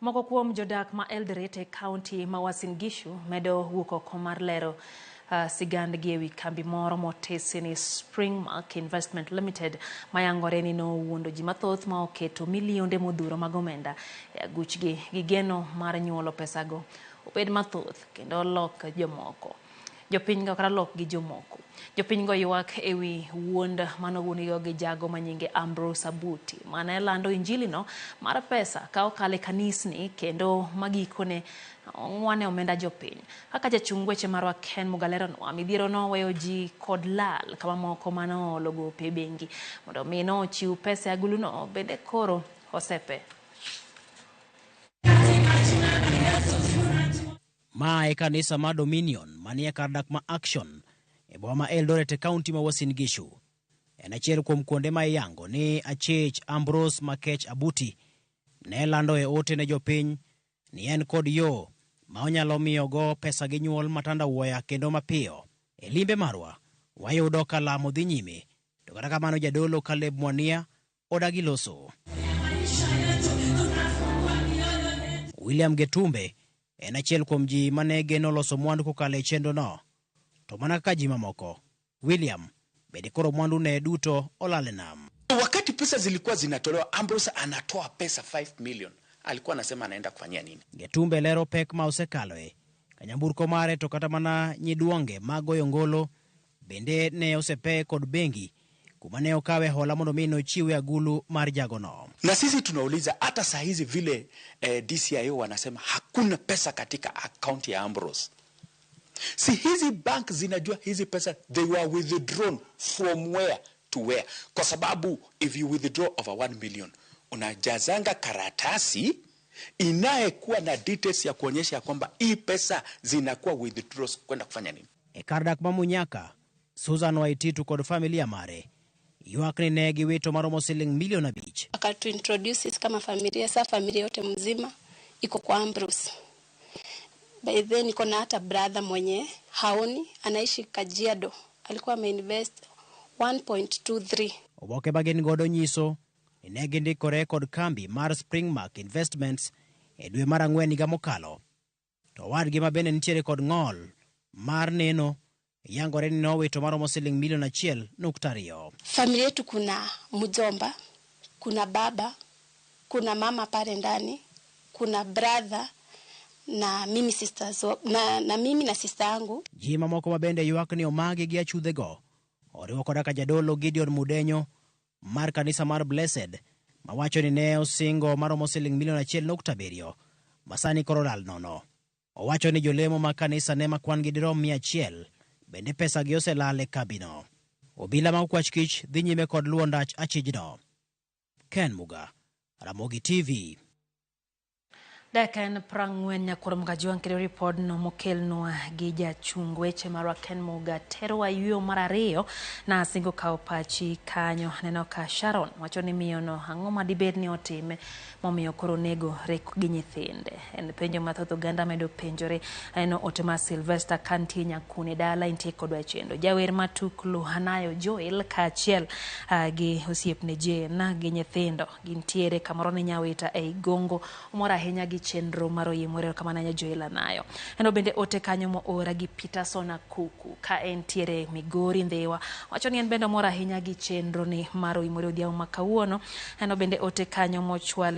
Moko kuom jodak ma Eldoret e kaunti ma Uasin Gishu medo wuok oko mar lero sigandgi ewi kambi moro motisi ni Springmark Investment Limited mayangore ni nowuondo ji mathoth ma oketo milionde modhuro mag omenda e aguchgi gi geno mar nyuolo pesago obed mathoth kendo lok jomoko. Jopinygo kata lok gi jomoko. Jopinygo ywak ewi wuond manowuondgigo gi jago manyinge Ambrose Abuti mane lando injili no mar pesa ka okalo e kanisni kendo magikone ong'wane omenda jopiny. Kaka jachung' weche marwa Ken Mugaleronwa, midhiero noweyo ji kod lal kama moko mane oolo gope e bengi mondo mi nochiw pesa e aguluno bende koro osepe. Ma e kanisa mar Dominion manie kar dak ma Action e boma ma Eldoret e kaunti ma Uasin Gishu. En achiel kuom kuonde ma iyango ni achich Ambrose Makech Abuti ne lando e ote ne jopiny ni en kod yo ma onyalo miyogo pesa gi nyuol matandawuoya kendo mapiyo. E limbe marwa, wayudo ka lamo dhi nyime, to kata kamano jadolo Caleb Mwania odagi loso. William Getumbe en achiel kuom ji mane geno loso mwandu kokalo e chenrono. To mana kaka ji mamoko, William bende koro mwandu ne duto olal e nam. Wakati pesa zilikuwa zinatolewa, Ambrose anatoa pesa 5 million, alikuwa anasema anaenda kufanyia nini? Getumbe lero pek ma osekaloe ka nyamburko mare to kata mana nyiduonge mag goyo ngolo bende ne osepe kod bengi kuma ne okawe hola mondo mi nochiwe agulu mar jagono. Na sisi tunauliza hata saa hizi vile DCIO wanasema hakuna pesa katika akaunti ya Ambrose. Si hizi bank zinajua hizi pesa they were withdrawn from where to where? Kwa sababu if you withdraw over 1 million unajazanga karatasi inayekuwa na details ya kuonyesha kwamba hii pesa zinakuwa withdraws kwenda kufanya nini. E kar dak ma Munyaka, Susan Waititu kod familia mare ywak ni ne giwito maromo siling milion 5. Akatu introduce sisi kama familia, sa familia yote mzima iko kwa Ambrose. By then niko na hata brother mwenye haoni, anaishi Kajiado, alikuwa ameinvest 1.23. Oboke ma gin godo nyiso ni ne gindikore kod kambi mar Springmark Investments e dwe mar 4 higa mokalo. To owadgi ma bende nitiere kod ng'ol mar neno yangore ni nowito maromo siling milion 1.2. Familia yetu kuna mjomba, kuna baba, kuna mama pale ndani, kuna brother na mimi sisters, na mimi na sister yangu. Ji mamoko ma bende ywak ni omagi gi achudhego oriwo koda ka jadolo Gideon Mudenyo mar kanisa mar Blessed mawacho ni ne osingo maromo siling milion 1.7 masani koro lal nono. Owacho ni jolemo mag kanisa ne makwan gi dirom 100 bende pesa gi oselal e kambino. Obila ma okwach kich dhi nyime kod luwo ndach achijno. Ken Muga, Ramogi TV. Dakika en 40 nyakoro Muga kendo ripodno mokelnwa gi jachung weche marwa Ken Muga terowa yueyo mar 2 na singo kawo pachi kanyo. Aneno ka Sharon wacho ni miyono ang'o ma dibed ni otime momiyo koro onego rek gi nyithinde. En penjo mathoth oganda medo penjore. Aneno ote mar Sylvester kantie Nyakune dala intie kodwa chendo. Jawer matuklu Hanayo Joel kaachiel gi osiepne Jane gi nyithindo gintiere kamoro ne Nyawita ei Gongo. Omor ahinya gi chenro mar Oyimore erokamano ahinya Joel Anayo. Eno bende ote kanyo moora gi Peterson Akuku ka entiere Migori Ndhiwa. Wacho ni en bende omor ahinya gi chenro ni mar Oyimore odhiambo ma kawuono. Eno bende ote kanyo mochwale